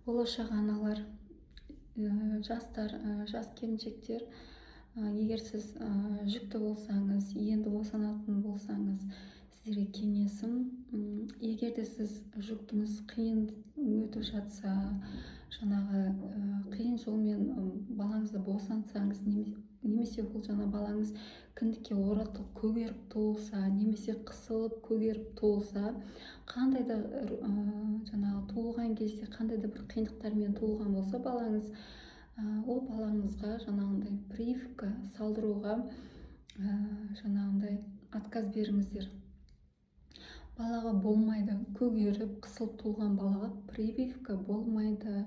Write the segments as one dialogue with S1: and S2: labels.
S1: Болашақ аналар, жастар, жас келіншектер, егер сіз жүкті болсаңыз, енді босанатын болсаңыз, сіздерге кеңесім: егер де сіз жүктіңіз қиын өтіп жатса, жаңағы қиын жолмен балаңызды босансаңыз немесе ол жаңа балаңыз кіндікке оратылып, көгеріп туылса немесе қысылып, көгеріп туылса, қандай да жаңағы туылған кезде қандай да бір қиындықтармен туылған болса балаңыз, ол балаңызға жаңағындай прививка салдыруға жаңағындай отказ беріңіздер. Балаға болмайды. Көгеріп, қысылып туылған балаға прививка болмайды.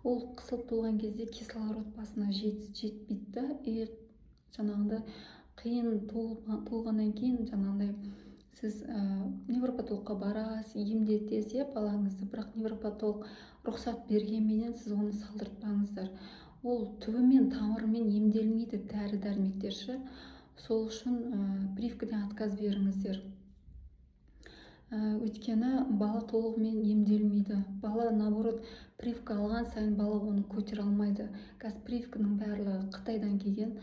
S1: Ол қысылып туылған кезде кислород басына жетпейді да, и жаңағындай қиын туылғаннан кейін жаңағындай сіз невропатологқа барасыз, емдетесіз, иә, балаңызды. Бірақ невропатолог рұқсат бергенменен, сіз оны салдыртпаңыздар. Ол түбімен, тамырымен емделмейді дәрі дәрмектер ше. Сол үшін прививкадан отказ беріңіздер. Өйткені бала толығымен емделмейді. Бала, наоборот, прививка алған сайын бала оны көтере алмайды. Қазір прививканың барлығы Қытайдан келген.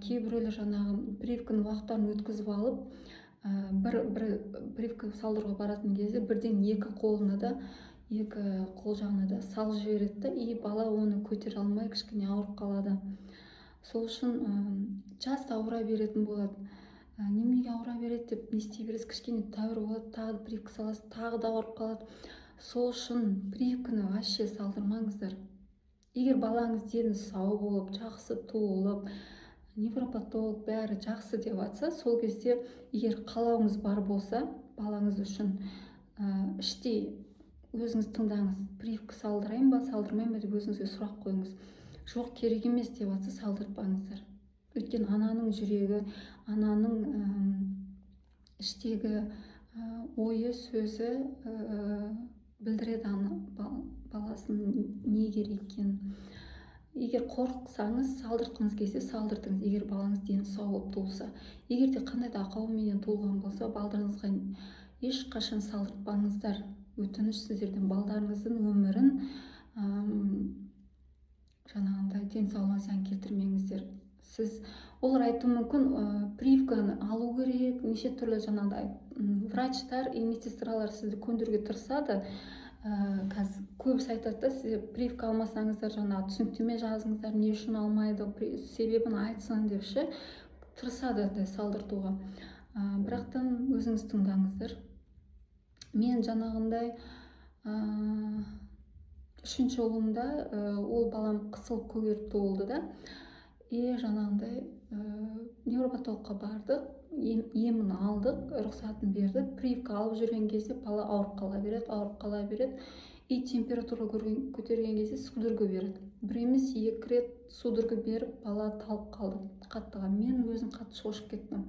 S1: Кейбіреулер жаңағы прививканың уақыттарын өткізіп алып, бір прививка салдыруға баратын кезде бірден екі қолына да, екі қол жағына да салып жібереді да, и бала оны көтере алмай, кішкене ауырып қалады. Сол үшін часто ауыра беретін болады. Неменеге ауыра береді деп не істей бересіз, кішкене тәуір болады, тағы да прививка саласыз, тағы да ауырып қалады. Сол үшін прививканы вообще салдырмаңыздар. Егер балаңыз дені сау болып, жақсы туылып, невропатолог бәрі жақсы деп жатса, сол кезде егер қалауыңыз бар болса балаңыз үшін, іштей өзіңіз тыңдаңыз: прививка салдырайын ба, салдырмайын ба деп өзіңізге сұрақ қойыңыз. Жоқ, керек емес деп жатса, салдыртпаңыздар. Өйткені ананың жүрегі, ананың іштегі ойы, сөзі білдіреді ана баласының не керек екенін. Егер қорықсаңыз, салдыртқыңыз келсе, салдыртыңыз, егер балаңыз дені сау болып туылса. Егер де қандай да ақауменен туылған болса, балдарыңызға ешқашан салдыртпаңыздар, өтініш сіздерден. Балдарыңыздың өмірін, жаңағындай денсаулығына зиян келтірмеңіздер. Сіз, олар айтуы мүмкін, прививканы алу керек, неше түрлі жаңағыдай врачтар и медсестралар сізді көндіруге тырысады. Қазір көбісі айтады да: «Сіздер прививка алмасаңыздар, жаңағы түсініктеме жазыңыздар, не үшін алмайды, себебін айтсын», — деп ше, тырысады да салдыртуға. Бірақтан өзіңіз тыңдаңыздар. Мен жаңағындай үшінші ұлымда, ол балам қысылып, көгеріп туылды да, и жаңағындай невропатологқа бардық, емін алдық, рұқсатын берді. Прививка алып жүрген кезде бала ауырып қала береді, ауырып қала береді, и температура көтерген кезде судорога береді. Бір емес, екі рет судорога беріп, бала талып қалды қаттыға. Мен өзім қатты шошып кеттім.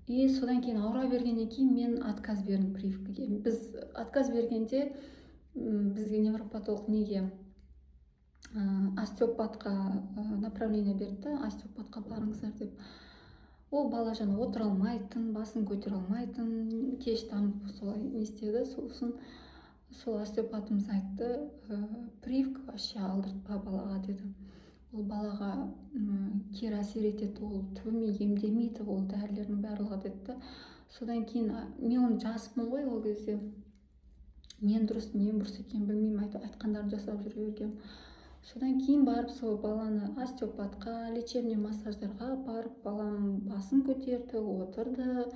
S1: И содан кейін ауыра бергеннен кейін мен отказ бердім прививкаге. Біз отказ бергенде, бізге невропатолог неге, остеопатқа направление берді, остеопатқа барыңыздар деп. Ол бала жаңа отыра алмайтын, басын көтере алмайтын, кеш дамып, солай не істеді. Сосын сол остеопатымыз айтты: «Прививка вообще алдыртпа балаға», — деді. «Ол балаға кері әсер етеді, ол түбімен емделмейді ол дәрілердің барлығы», — деді да. Содан кейін мен оны, жаспын ғой ол кезде, ненің дұрыс, ненің бұрыс екенін білмеймін, айтқандарын жасап жүре бергенмін. Содан кейін барып сол баланы остеопатқа, лечебный массаждарға апарып, балам басын көтерді, отырды,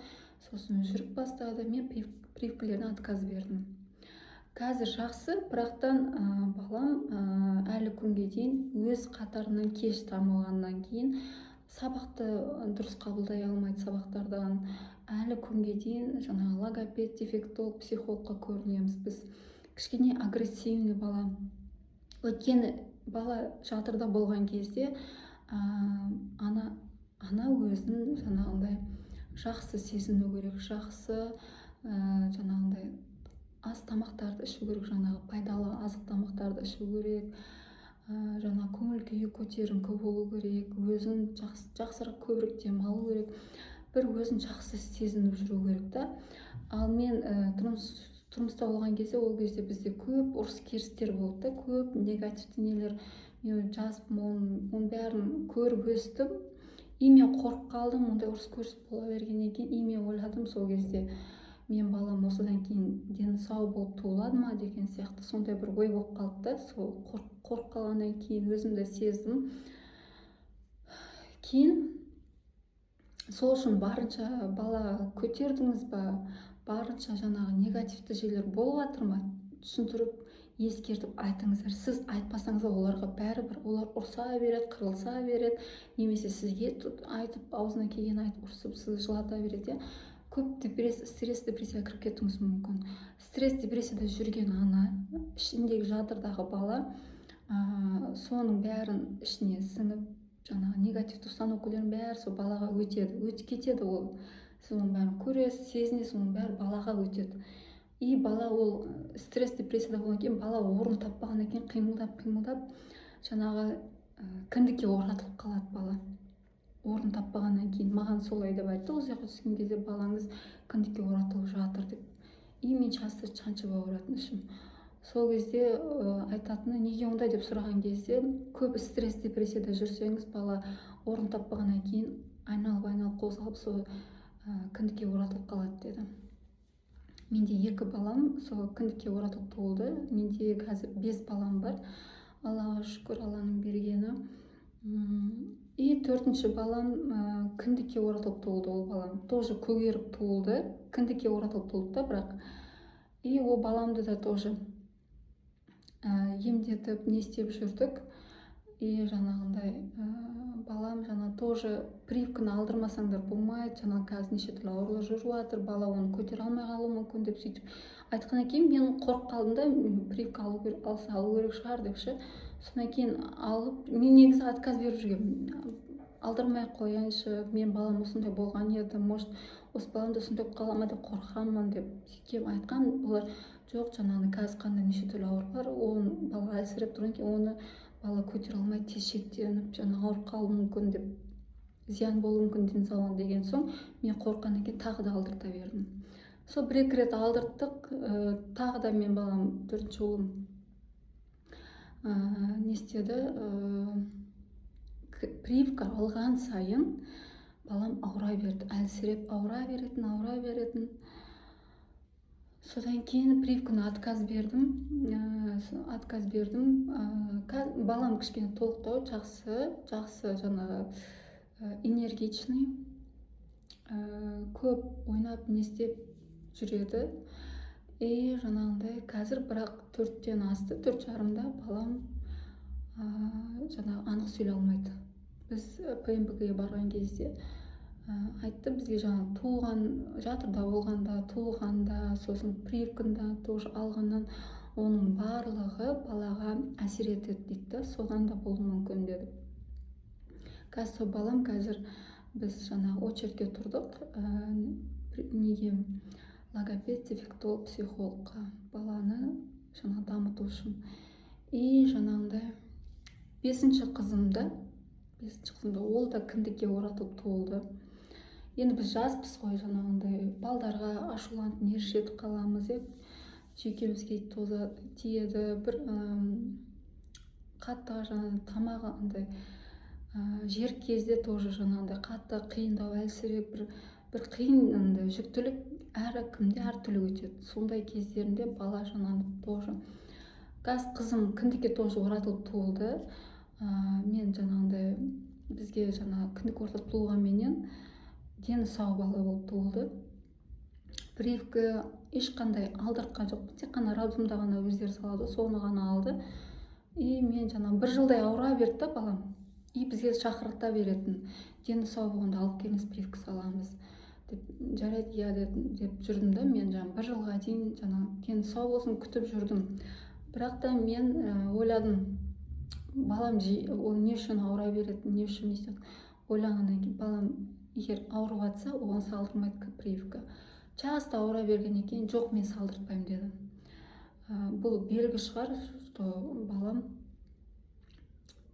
S1: сосын жүріп бастады. Мен прививкалерден отказ бердім. Қазір жақсы, бірақтан балам әлі күнге дейін өз қатарынан кеш дамығаннан кейін сабақты дұрыс қабылдай алмайды. Сабақтардан әлі күнге дейін жаңағы логопед, дефектолог, психологқа көрінеміз біз. Кішкене агрессивный бала, өйткені бала жатырда болған кезде ана өзін жаңағындай жақсы сезіну керек, жақсы жаңағындай ас тамақтарды ішу керек, жаңағы пайдалы азық тамақтарды ішу керек, жаңа көңіл күйі көтеріңкі болу керек, өзін жақсы, жақсырақ, көбірек демалу керек, бір өзін жақсы сезініп жүру керек та. Ал мен тұрмыс Тұрмыста болған кезде, ол кезде бізде көп ұрыс керістер болды да, көп негативті нелер. Мен жаспын, оның бәрін көріп өстім. И мен қорқып қалдым ондай ұрыс керіс бола бергеннен кейін. И мен ойладым сол кезде: мен балам осыдан кейін дені сау болып туылады ма деген сияқты, сондай бір ой болып қалды да. Сол қорқып қалғаннан кейін өзім де сездім кейін. Сол үшін барынша, бала көтердіңіз ба, барынша жаңағы негативті жерлер болып жатыр ма, түсіндіріп, ескертіп айтыңыздар. Сіз айтпасаңыз да, оларға бәрібір, олар ұрса береді, қырылса береді немесе сізге айтып, аузына келгенін айтып, ұрсып, сізді жылата береді, иә. Көп депрессия, стресс, депрессияға кіріп кетуіңіз мүмкін. Стресс, депрессияда жүрген ана, ішіндегі жатырдағы бала соның бәрін ішіне сіңіп, жаңағы негативті установкалардың бәрі сол балаға өтеді, өтіп кетеді. Ол сіз оның бәрін көресіз, сезінесіз, оның бәрі балаға өтеді. И бала ол стресс, депрессияда болғаннан кейін, бала орын таппағаннан кейін, қимылдап, қимылдап, жаңағы кіндікке оратылып қалады бала орын таппағаннан кейін. Маған солай деп айтты ол жаққа түскен кезде: «Балаңыз кіндікке оратылып жатыр», – деп. И мен часто шаншып ауыратын ішім. Сол кезде айтатыны: «Неге ондай?» – деп сұраған кезде, көп стресс, депрессияда жүрсеңіз, бала орын таппағаннан кейін айналып, айналып, қозғалып, сол кіндікке оратылып қалады деді. Менде екі балам сол кіндікке оратылып туылды. Менде қазір бес балам бар, Аллаға шүкір, Алланың бергені. И төртінші балам кіндікке оратылып туылды. Ол балам тоже көгеріп туылды, кіндікке оратылып туылды да бірақ. И ол баламды да тоже емдетіп, не істеп жүрдік. И жаңағындай балам жаңа тоже прививканы алдырмасаңдар болмайды, жаңа қазір неше түрлі аурулар жүріп жатыр, бала оны көтере алмай қалуы мүмкін деп, сөйтіп айтқаннан кейін мен қорқып қалдым да, прививка алу керек, алса алу керек шығар деп ше. Содан кейін алып, мен негізі отказ беріп жүргенмін: алдырмай ақ қояйыншы, мен балам осындай болған еді, может, осы балам да сондай болып қала ма деп қорқамын деп сөйткен. Айтқан олар: «Жоқ, жаңағыдай қазір қандай неше түрлі ауру бар, оны бала әлсіреп тұрғаннан кейін, оны бала көтере алмай, тез шектеніп, жаңағы ауырып қалуы мүмкін деп, зиян болуы мүмкін денсаулығына», – деген соң, мен қорыққаннан кейін тағы да алдырта бердім. Сол бір екі рет алдырттық. Тағы да мен балам, төртінші ұлым не істеді, прививка алған сайын балам ауыра берді, әлсіреп ауыра беретін, ауыра беретін. Содан кейін прививканы отказ бердім, отказ бердім. Балам кішкене толықтау, жақсы, жақсы, жаңағы энергичный, көп ойнап, не істеп жүреді. И жаңағындай қазір бірақ 4-тен асты, 4,5-да балам жаңағы анық сөйлей алмайды. Біз ПМПК-ге барған кезде айтты бізге: жаңағы туылған, жатырда болғанда, туылғанда, сосын прививканы тоже алғаннан, оның барлығы балаға әсер етеді дейді да, содан да болуы мүмкін деді. Қазір сол балам, қазір біз жаңағы очередьке тұрдық неге, логопед, дефектолог, психологқа, баланы жаңағы дамыту үшін. И жаңағындай бесінші қызым да, бесінші қызым да, ол да кіндікке оратылып туылды. Енді біз жаспыз ғой, жаңағындай балдарға ашуланып, нерві жетіп қаламыз, иә, жүйкемізге тоза тиеді. Бір қатты жаңағы тамағы андай жер кезде тоже жаңағындай қатты қиындау, әлсіреп, бір қиын андай жүктілік әркімде әртүрлі өтеді. Сондай кездерінде бала жаңағы тоже, қазір қызым кіндікке тоже оратылып туылды. Мен жаңағындай бізге жаңағы кіндік оратылып туылғанменен, дені сау бала болып туылды. Прививка ешқандай алдыртқан жоқпын, тек қана роддомда ғана өздері салады, соны ғана алды. И мен жаңағы бір жылдай ауыра берді да балам. И бізге шақырта беретін: «Дені сау болғанда алып келіңіз, прививка саламыз», – деп. «Жарайды, иә», – деп жүрдім да. Мен жаңағы бір жылға дейін жаңағы дені сау болсын, күтіп жүрдім. Бірақ та мен ойладым: балам ол не үшін ауыра береді, не үшін, не істеп, ойланғаннан кейін, балам егер ауырып жатса, оған салдырмайды прививка. Часто ауыра бергеннен кейін: «Жоқ, мен салдыртпаймын», – дедім. Бұл белгі шығар, что балам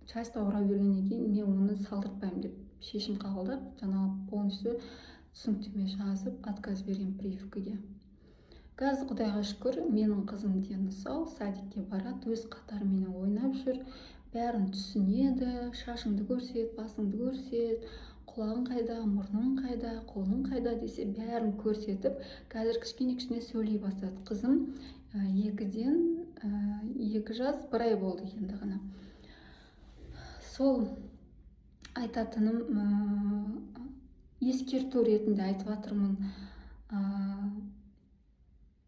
S1: часто ауыра бергеннен кейін, мен оны салдыртпаймын деп шешім қабылдап, жаңағы полностью түсініктеме жазып, отказ берген прививкаге. Қазір, құдайға шүкір, менің қызым дені сау, садикке барады, өз қатарыменен ойнап жүр, бәрін түсінеді. Шашыңды көрсет, басыңды көрсет, құлағың қайда, мұрның қайда, қолың қайда десе, бәрін көрсетіп, қазір кішкене кішкене сөйлей бастады. Қызым 2 жас 1 ай болды енді ғана. Сол айтатыным, ескерту ретінде айтып жатырмын: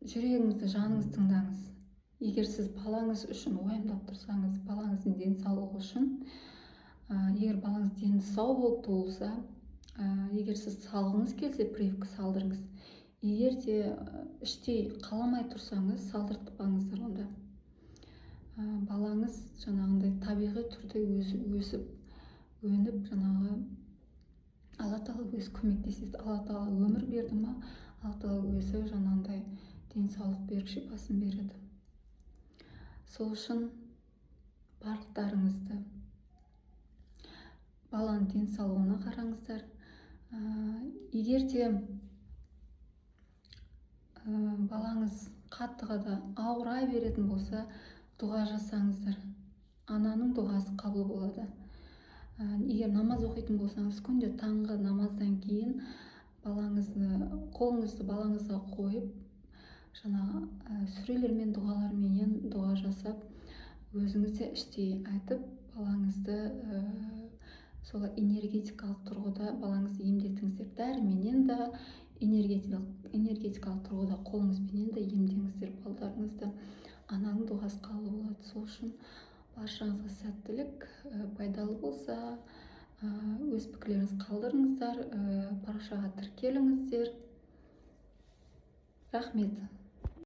S1: жүрегіңізді, жаныңызды тыңдаңыз. Егер сіз балаңыз үшін уайымдап тұрсаңыз, балаңыздың денсаулығы үшін, егер балаңыз дені сау болып туылса, егер сіз салғыңыз келсе, прививка салдырыңыз. Егер де іштей қаламай тұрсаңыз, салдыртпаңыздар. Онда балаңыз жаңағындай табиғи түрде өзі өсіп өніп, жаңағы Алла Тағала өзі көмектеседі. Алла Тағала өмір берді ма, Алла Тағала өзі жаңағындай денсаулық беріп, шипасын береді. Сол үшін барлықтарыңызды баланың денсаулығына қараңыздар. Егер де балаңыз қаттыға да ауыра беретін болса, дұға жасаңыздар, ананың дұғасы қабыл болады. Егер намаз оқитын болсаңыз, күнде таңғы намаздан кейін балаңызды, қолыңызды балаңызға қойып, жаңағы сүрелермен, дұғаларменен дұға жасап, өзіңіз де іштей айтып, балаңызды солай энергетикалық тұрғыда балаңызды емдетіңіздер. Дәріменен де, энергетикалық тұрғыда қолыңызбенен де емдеңіздер балдарыңызды. Ананың дұғасы қабыл болады. Сол үшін баршаңызға сәттілік! Пайдалы болса, өз пікірлеріңізді қалдырыңыздар, парақшаға тіркеліңіздер. Рахмет.